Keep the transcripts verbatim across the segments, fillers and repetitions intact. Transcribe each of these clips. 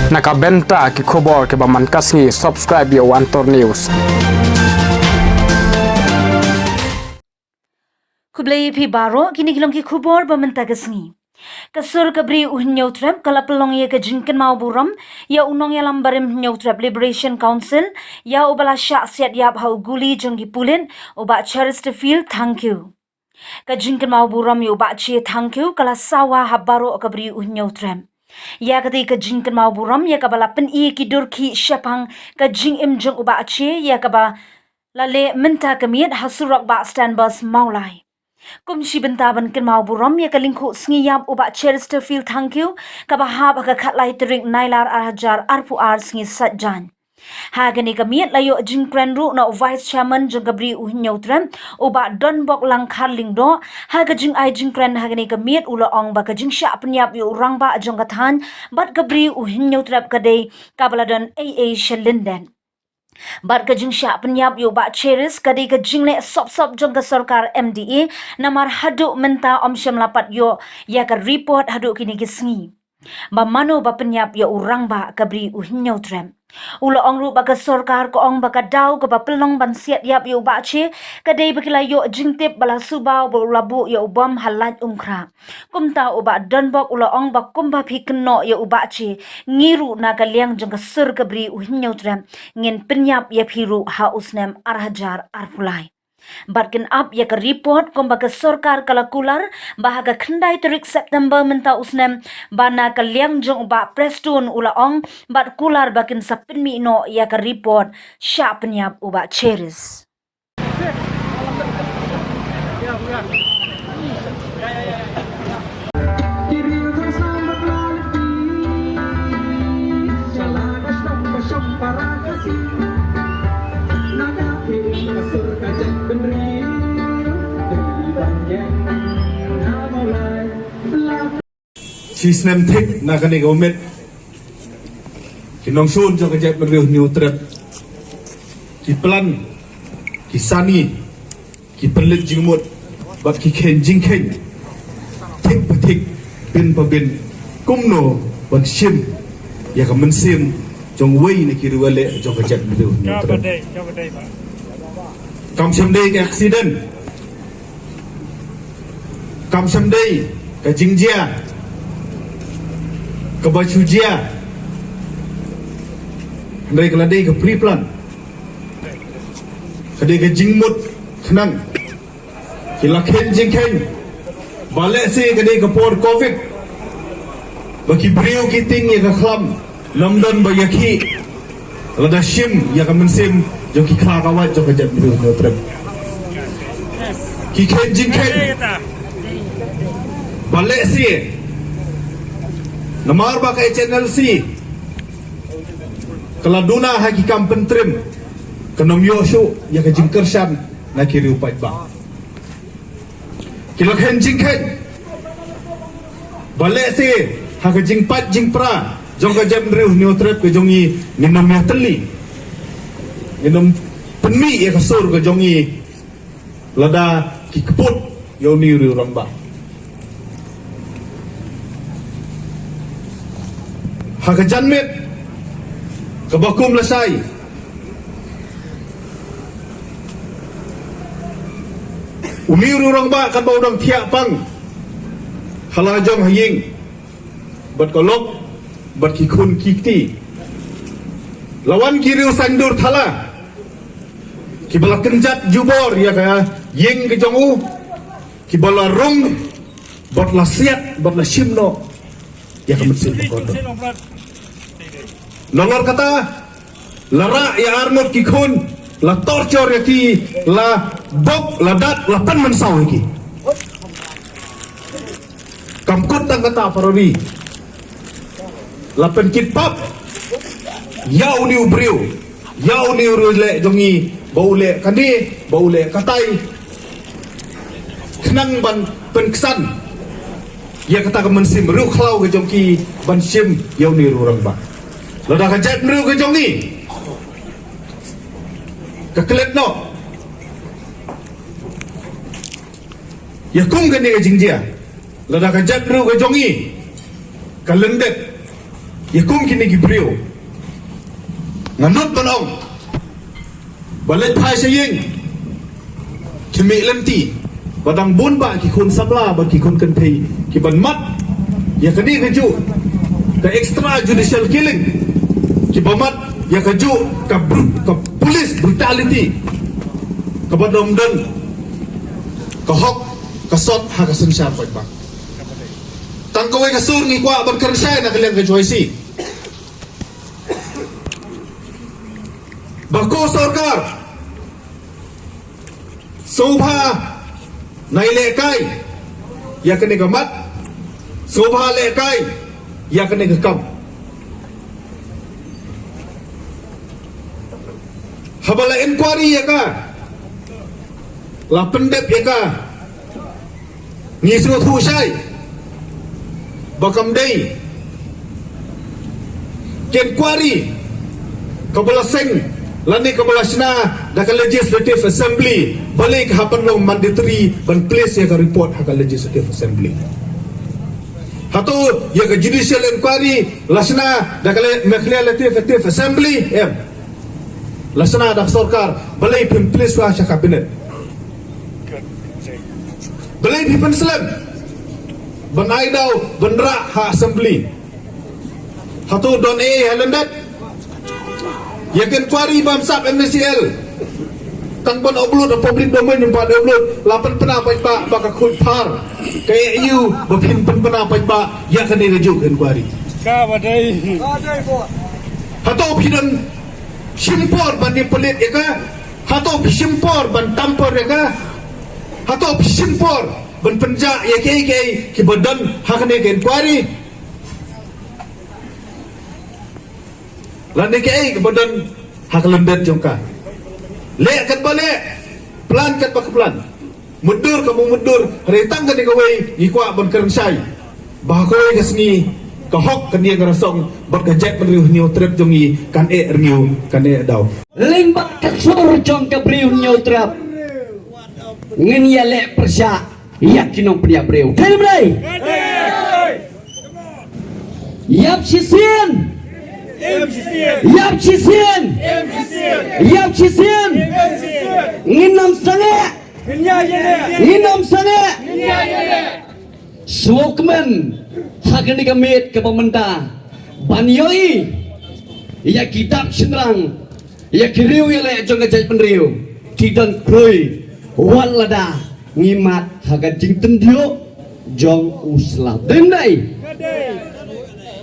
Na ka bynta ki khubor kiba man ka sngi, subscribe ïa u Antor News. Khublei ïa phi baroh, kine ki long ki khubor ba mynta ka sngi. Ka sur ka Bri u Hynñiewtrep ka la pynlong ïa ka jingkynmaw burom ïa u nongïalam barim Hynñiewtrep Liberation Council, ïa uba la shah siat ïap ha u guli jong ki pulit, u Bah Cheristerfield Thangkhiew. Ka jingkynmaw burom ïa u Bah Che Thangkhiew ka la sawa ha baroh ka Bri u Hynñiewtrep. Ïa katei ka jingkynmaw burom ïa kaba la pyni ki dur khih shaphang ka jingim jong u Bah Che, ïa kaba la leh mynta ka miet ha surok Bah Stand Bus Mawlai. Kum shi bynta ban kynmaw burom ïa ka lyngkhuh sngi ïap u Bah Cheristerfield Thangkhiew, kaba hap ha ka khatlai tarik Nailar ar hajar arphew ar, sngi Saitjaiñ. Ha kane ka miet la ïoh jingkren ruh na u Vice Chairman jong ka Bri u Hynñiewtrep, u Bah Donboklang Kharlyngdoh. Ha ka jingai jingkren ha kane ka miet u la ong ba ka jingshah pynïap ïa u rangbah jong ka thaiñ bad ka Bri u Hynñiewtrep ka dei kaba la don ei ei sha lyndet. Bad ka jingshah pynïap ïa u Bah Cheris ka dei ka jingleh sop sop jong ka sorkar M D A, namar haduh mynta ym shym la pat ïoh ïa ka report haduh kine ki sngi ba mano ba pynïap ïa u rangbah ka Bri u Hynñiewtrep. U la ong ruh ba ka sorkar ka ong ba ka daw kaba pynlong ban siat ïap ïa u Bah Che ka dei ba ki la ïoh jingtip ba la suba u ba u la buh ïa u bom ha Laitumkhrah. Kumta u Bah Donbok u la ong ba kumba phi kynnoh ïa u Bah Che, ngi ruh na ka liang jong ka sur ka Bri u Hynñiewtrep ngin pynïap ïa phi ruh ha u snem ar hajar arphew lai. Bad kin ap ïa ka report kumba ka sorkar ka la kular ba ha ka khyndai tarik September mynta u snem, ba na ka liang jong u Bah Prestone u la ong, bad kular ba kin sa pynmih noh ïa ka report shah pynïap u Bah Cheris. Shi snem thik na kane ka miet, ki nongshun jong ka jaitbynriew Hynñiewtrep ki plan, ki sani, ki pynleit jingmut bad ki kheiñ jingkheiñ thik pa thik, bin pa bin, kumno ban shim ïa ka mynsiem jong uwei na ki riewleh jong ka jaitbynriew Hynñiewtrep. Kam shym dei ka accident, kam shym dei ka jingjia kaba shu jia, hynrei ka la dei ka pre-plan, ka dei ka jingmut khnang. Ki la kheiñ jingkheiñ ba lehse ka dei ka por covid ba ki briew ki tieng ïa ka khlam, ym don ba ïakhih lada shim ïa ka mynsiem jong ki khlawait jong ka jaitbynriew Hynñiewtrep. Ki kheiñ jingkheiñ ba lehse namar ba ka H N L C ka la duna ha ki kam pyntriem, kan ym ïoh shuh ïa ka jingkyrshan na ki riew paidbah. Ki la kheiñ jingkheiñ ba lehse ha ka jingpait jingpra jong ka jaitbynriew Hynñiewtrep ka jong ngi, ngin ym ïatylli, ngin ym pynmih ïa ka sur ka jong ngi lada ki kput ïa une u rangbah. Ha ka janmiet kaba kum lashai, une u rangbah katba u dang thiah pang ha la jong ha ïing bad ka lok bad ki khun ki kti, la wan ki riew saiñdur thala kiba la kynjat jubor ïa ka ïing ka jong u, kiba la rung bad la siat bad la shim noh ïa ka mynsiem ka kordor. Nalor kata, la rah ïa arngut ki khun, la torture ïa ki, la bok, la dat, la pynmynsaw ïa ki. Kam kut tang kata, parodi, la pynkit pap ïa une u briew, ïa une u riewleh jong ngi, ba u leh kane, ba u leh katai, khnang ban pynksan ïa kata ka mynsiem riewkhlaw ka jong ki ban shim ïa une u rangbah. Lada ka jaitbynriew ka jong ngi ka klet noh ïa kum kane ka jingjia, lada ka jaitbynriew ka jong ngi ka lyndet, Ïa kum kine ki briew, nga nud ban ong ba leit phai sha ïing, ki mih lynti, ba dang bun bah ki khun samla bad ki khun kynthei ki ban mad ïa kane kajuh ka extrajudicial killing, ki ba mad ïa kajuh ka br- ka police brutality, ka ba dang don ka hok ka sot ha ka synshar paidbah. Tang kawei ka sur ngi kwah ban kren shai na ka liang ka J Y C. Ba ko sorkar, sngewbha nai lehkai ïa kane ka mat, sngewbha lehkai ïa kane ka kam. Haba la inquiry ïa ka, la pyndep ïa ka, ngi sngewthuh shai ba kam dei ka inquiry kaba la seng lane kaba la shna da ka Legislative Assembly, balei ka hap ban long mandatory ban place ïa ka report ha ka Legislative Assembly? Hato ïa ka judicial inquiry la shna da ka le- Meghalaya Legislative Assembly? Em. La shna da ka sorkar, balei phin place wa sha cabinet? Balei phi pynslem ban ai daw ban rah ha assembly? Hato don ei ei ha lyndet? Ïa ka inquiry bam sap M C L, tang ban upload ha public domain, ban upload, la pynpna paidbah ba ka khuid phar. Ka ei ei ba phin pynpna paidbah ïa kane kajuh ka inquiry? Ka ba dei. Hato phi don shim por ban ïa pynleit ïa ka? Hato phi shim por ban tamper ïa ka? Hato phi shim por ban pynjah ïa kiei kiei ki ba don ha kane ka inquiry? Lane kiei ki ba don ha ka lyndet jong ka? Leh katba leh, plan katba ka plan. Mutdur ka mutdur, hynrei tang kane kawei ngi kwah ban kren shai ba ha kawei ka sngi ka hok kan ïeng rasong bad ka jaitbynriew Hynñiewtrep jong ngi kan eh rngiew, kan eh daw. Lyngba ka sur jong ka briew Hynñiewtrep ngin ïaleh pyrshah ïa ki nongpynïap briew. Dei ne em dei? Ïap shisien. Ïap shisien. Ïap shisien. Ngin ym sangeh. Ngin ym sangeh. Sngewkmen ha kane ka miet kaba mynta ban ïohi ïa ki dap shynrang, ïa ki riew ïaleh jong ka jaitbynriew ki don khrui wat lada ngi mad ha ka jingtynjuh jong u slap. Dei ne em dei?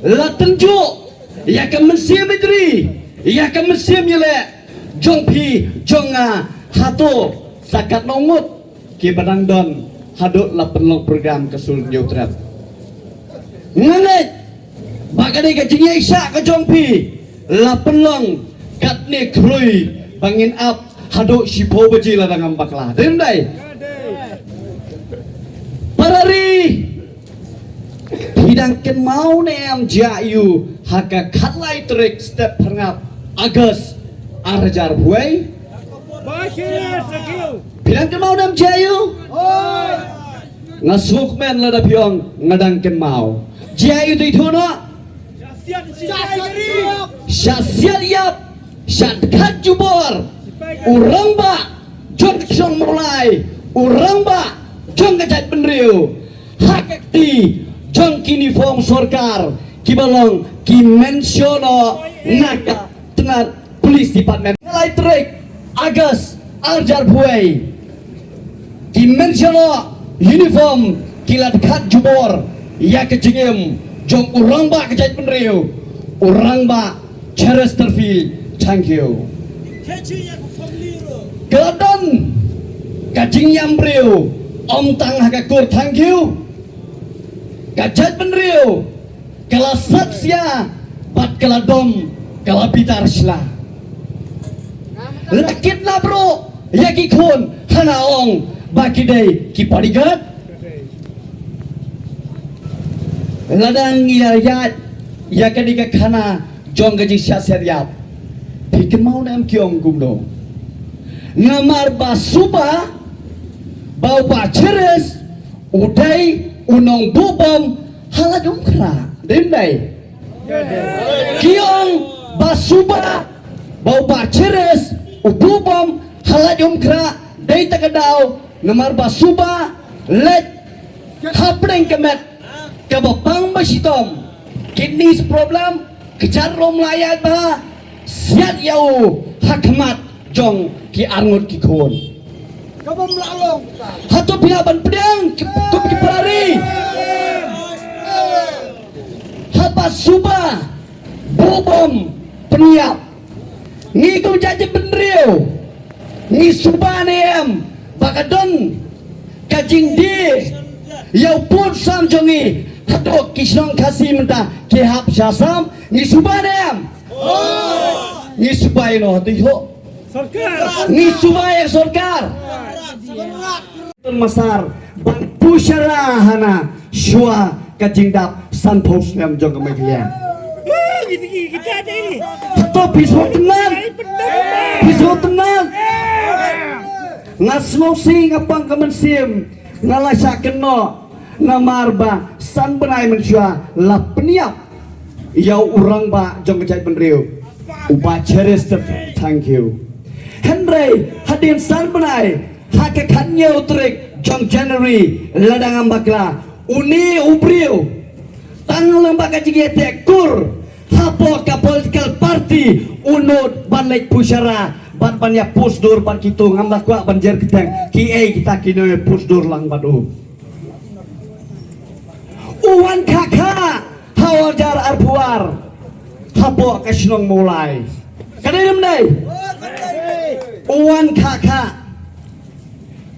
La tynjuh ïa ka mynsiem ïatylli, ïa ka mynsiem ïaleh jong phi jong nga. Hato sa katno ngut ki ba dang don haduh la pynlong program ka sur Hynñiewtrep? Nga ngeit ba ka dei ka jingïaishah ka jong phi, la pynlong katne khrui ba ngin ap haduh shiphew baje lada ngam bakla. Dei ne em dei? Para ri, phi dang kynmaw ne em jia ïu ha ka khatlai tarik step phyrngap August ar hajar arphew wei? Phi dang kynmaw ne em jia ïu? Nga sngewkmen lada phi ong nga dang kynmaw. Jia ïu te ïathuh noh. Shah siat ïap, shah dkhat jubor u rangbah jong ka shnong Mawlai, u rangbah jong ka jaitbynriew, ha ka kti jong ki uniform sorkar ki ba long ki mention noh na ka tnat Police Department. Lai tarik August ar hajar arphew wei, ki mention noh uniform ki la dkhat jubor ïa ka jingim jong u rangbah ka jaitbynriew, u rangbah Cheristerfield Thangkhiew. Ka la don ka jingïam briew ym tang ha ka kur Thangkhiew, ka jaitbynriew ka la sat sia bad ka la dom, ka la bitar sla. La kidnap ruh ïa ki khun hana ong ba ki dei ki bodyguard. Lada ngi ïa ïaid ïa kane ka khana jong ka jingshah siat ïap, phi kynmaw ne em ki ong kumno? Namar ba suba ba u Bah Cheris u dei u nongbuh bom ha Laitumkhrah. Dei ne em dei? Ki ong ba suba ba u Bah Cheris u buh bom ha Laitumkhrah dei ta ka daw namar ba suba leit hapdeng ka met kaba pang ba shitom, kidneys problem, ka jar rum la ïaid bha, siat ïa u ha khmat jong ki arngut ki khun. Hato phi lah ban pdiang kum ki para ri? Haba suba buh bom pynïap, ngi kum jaitbynriew ngi suba ne em ba ka don ka jingdie ïa u pud sam jong ngi? Hato ki shnong Khasi mynta ki hap sha Assam? Ngi suba ne em? Ngi suba ïa no hato ïoh? Ngi suba ïa sorkar. Tun masar ban pushara hana shuwa ka jingdap sanphew snem jong ka Meghalaya. Hato phi sngewtynnat? Phi sngewtynnat? Nga sngewsih, nga pang ka mynsiem, nga la shah kynnoh namar ba san bnai mynshuwa la pynïap ïa u rangbah jong ka jaitbynriew, u Bah Cheris Thankhiew. Hynrei hadien san bnai, ha ka khathynñiew tarik jong January, lada ngam bakla, une u briew tang lyngba ka jingïateh kur hapoh ka political party u nud ban leit pushara bad ban ïa push dur bad kito, ngam da kwah ban jer kyrteng kiei kita ki nongïa push dur lang bad u. U wan khah khah ha u hajar arphew ar hapoh ka shnong Mawlai. Ka dei ne ym dei? U wan khah khah.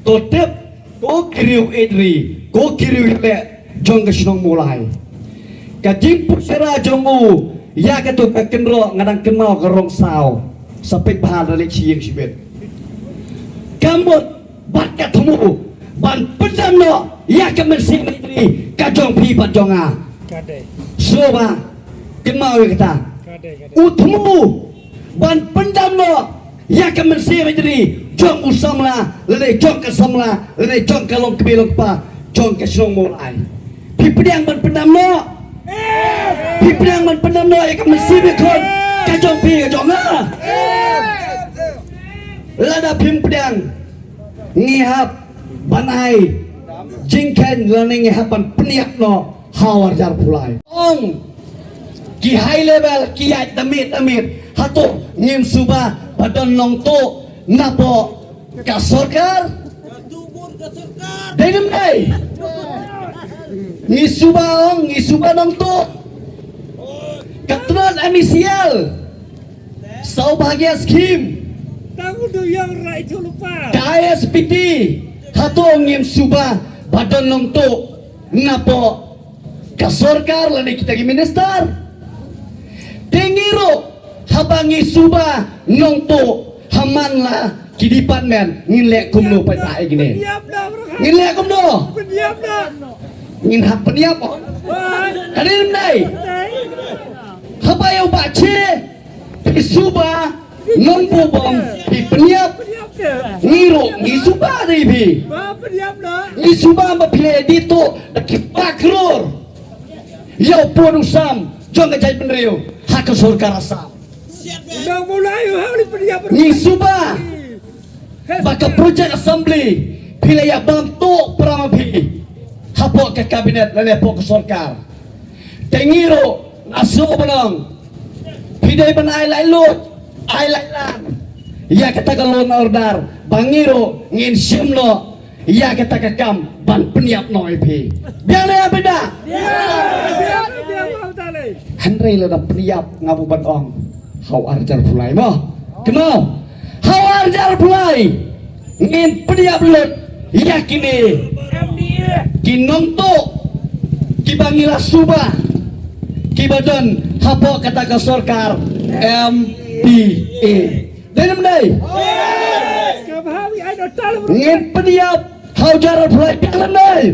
To tip, ko ki riew ïeit ri, ko ki riew ïeit leh jong ka shnong Mawlai. Ka jingpushara jong u ïa kato ka kynroh nga dang kynmaw ka rong saw. Sa peit bha da leit shi ïing shi bit. Ka mut bad ka thmu ban pyndam noh ïa ka mynsiem ïeit ri ka jong phi bad jong nga. Ka dei. Sngewbha kynmaw ïa kata. Ka dei, ka dei. U thmu ban pyndam noh ïa ka mynsiem ïeit ri jong u samla lane jong ka samla lane jong ka longkmie longkpa jong ka shnong Mawlai. Phi pdiang ban pyndam noh? Phi pdiang ban pyndam noh ïa ka mynsiem ïakhun ka jong phi ka jong nga? Lada phim pdiang, ngi hap ban ai jingkheiñ lane ngi hap ban pynïap noh ha u hajar arphew lai. Ong ki high level ki ïaid da miet da miet, hato ngim suba ba don nongtuh napoh ka sorkar? Dei ne ym dei? Ngi suba, ong ngi suba nongtuh. Ka tnat M E C L, Saubhagya Scheme, ka I S P T, hato ngim suba ba don nongtuh napoh ka sorkar lane kita ki minister? Te ngi ruh haba ngi suba nongtuh ha man la ki department, ngin leh kumno pat ha ïa kine? Ngin leh kumno? Ngin hap pynïap, oh. Ka dei ne ym dei? Haba ïa u Bah Che phi suba nongbuh bom, phi pynïap. Ngi ruh ngi suba dei phi. Ngi suba ba phi leh dei tuh da ki ba klur ïa u pud u sam jong ka jaitbynriew ha ka sorkar Assam. Ngi suba ba ka project assembly phi la ïa bam tuh para ma phi hapoh ka cabinet lane hapoh ka sorkar. Te ngi ruh nga sngewbha ban ong, phi dei ban ai laitluid, ai laitlang ïa kata ka law and order ba ngi ruh ngin shim noh ïa kata ka kam ban pynïap noh ïa phi. Biang ne em phi da? Hynrei lada pynïap nga buh ban ong ha u arhajar arphew lai mo. Kumno? Ha u arhajar arphew lai ngin pynïap lut ïa kine ki nongtuh kiba ngi la suba kiba don hapoh kata ka sorkar M P A. Dei ne ym dei? Ngin pynïap ha u arhajar arphew lai, biang ne ym dei?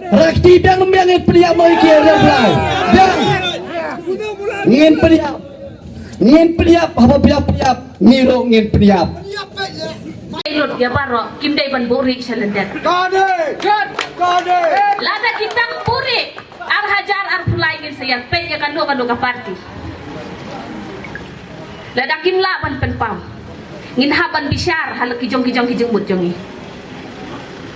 Rakti, biang ne ym biang ngin pynïap mo ïa ki ha u arhajar arphew lai? Biang. Ngin pynïap. Ngin pynïap, haba pynïap pynïap ngi ruh ngin pynïap. Lut ïa baroh, kim dei ban buhrieh sha lyndet. Ka dei. Ka dei. Lada ki dang buhrieh, arhajar arphew lai Sa ïa peit ïa kano kano ka parti. Lada kim lah ban pynpaw, ngin hap ban bishar ha la ki jong ki jong ki jingmut jong ngi.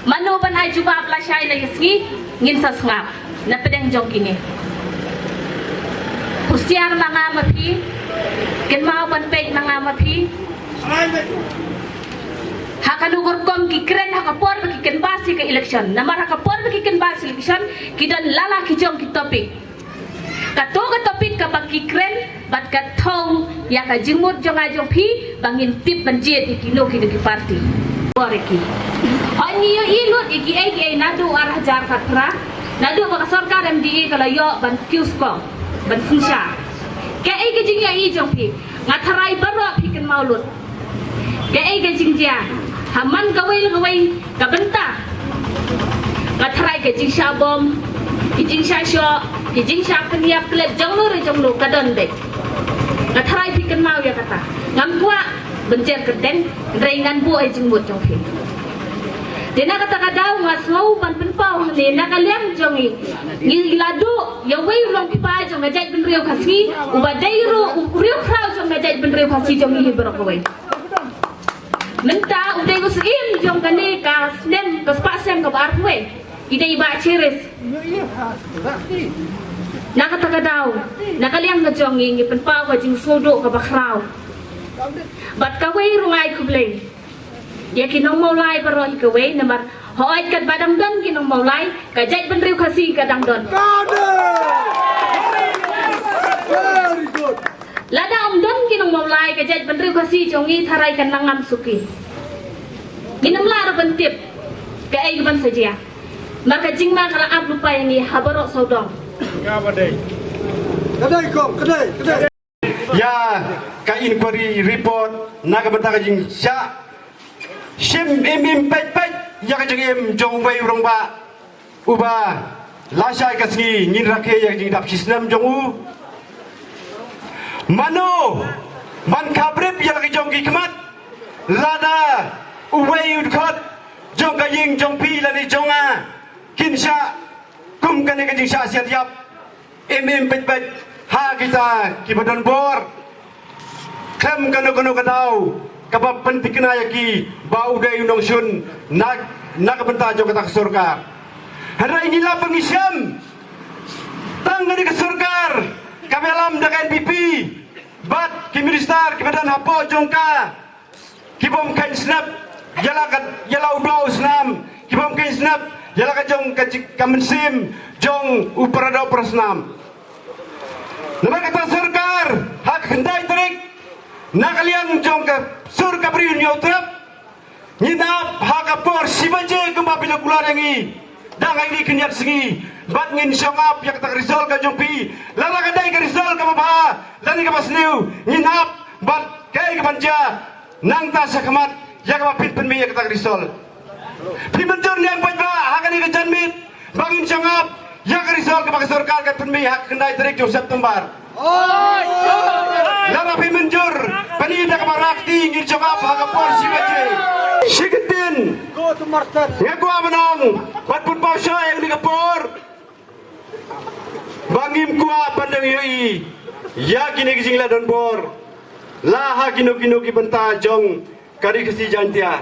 Mano ban ai jubab lashai la ïa sngi, ngin sa sngap na pdeng jong kine. Husiar ma nga ma phi, kynmaw ban peit ma nga ma phi. Ha kano ka rukom ki kren ha ka por ba ki kynbas ïa ka election. Namar ha ka por ba ki kynbas election, ki don la la ki jong ki topic. Kato ka topic kaba ki kren bad ka thong ïa ka jingmut jong nga jong phi ba ngin tip ban jied ïa kino kino ki parti. Bor ïa ki. Hooid, ngi ïohi lut ïa kiei kiei naduh ar hajar khatphra, naduh ba ka sorkar M D A ka la ïoh ban kiew skong, ban synshar. Kaei ka jingïohi jong phi? Nga tharai baroh phi kynmaw lut. Kaei ka jingjia ha man kawei la kawei ka bynta. Nga tharai ka jingshah bom, ki jingshah shoh, ki jingshah pynïap klet jong no re jong no ka don dei. Nga tharai phi kynmaw ïa kata. Ngam kwah ban jer kyrteng, hynrei ngan buh ïa jingmut jong phi. Te na kata ka daw nga sngew ban pynpaw hangne na ka liang jong ngi, ngi la duh ïa uwei u nongkpa jong ka jaitbynriew Khasi uba dei ruh u riewkhraw jong ka jaitbynriew Khasi jong ngi hi baroh kawei. Mynta u dei u syiem jong kane ka snem, ka spah snem kaba arphew wei. I dei i Bah Cherish. Na kata ka daw, na ka liang ka jong ngi, ngi pynpaw ka jingsngewduh kaba khraw. Bad kawei ruh nga ai khublei ïa ki nongmawlai baroh hi kawei, namar hooid katba dang don ki nongmawlai, ka jaitbynriew Khasi ka dang don. Very good. Lada ym don ki nongmawlai, ka jaitbynriew Khasi jong ngi tharai kan nang ngam suki. Ngin ym lah ruh ban tip kaei kaban sa jia. Namar ka jingma ka la ap lypa ïa ngi ha baroh sawdong. Ka dei kong, ka dei, ka dei. Ïa ka inquiry report na ka bynta ka jingshah shim im im peit peit ïa ka jingim jong uwei u rangbah uba lashai ka sngi ngin rakhe ïa ka jingdap shisnem jong u. Mano ban khaprip ïa la ka jong ki khmat lada uwei u dkhot jong ka ïing jong phi lane jong nga kin shah kum kane ka jingshah siat ïap? Im im peit peit ha kita kiba don bor. Khlem kano kano ka daw kaba pynthikna ïa ki ba u dei u nongshun na, na ka bynta jong kata ka sorkar. Hynrei ngi lap ba ngi shem tang kane ka sorkar kaba ïalam da ka N P P bad ki minister kiba don hapoh jong ka, ki bym kheiñ snep ïa la ka, ïa la u doh u snam, ki bym kheiñ snep ïa la ka jong ka jik, ka mynsiem jong u para doh para snam. Namar kata sorkar ha ka khyndai tarik na ka liang jong ka sur ka Bri u Hynñiewtrep ngin ap ha ka por shi baje kumba phi la kular ïa ngi. Dang ha kine ki khyndiat sngi bad ngin shong ap ïa kata ka result ka jong phi. Lada ka dei ka result kaba bha lane kaba sniew ngin ap bad kaei kaban jia nangta shakhmat ïa kaba phin pynmih ïa kata ka result. Phi mynjur ne em paidbah ha kane ka janmiet ba ngin shong ap ïa ka result kaba ka sorkar ka pynmih ha ka khyndai tarik jong September? Lada phi mynjur, pyni da kaba rak ti ngin shong ap ha ka por shi baje. Shi kyntien nga kwah ban ong bad pynpaw shai ha kane ka por ba ngim kwah ban dang ïohi ïa kine ki jingla donbor la ha kino kino ki bynta jong ka Ri Khasi Jaiñtia.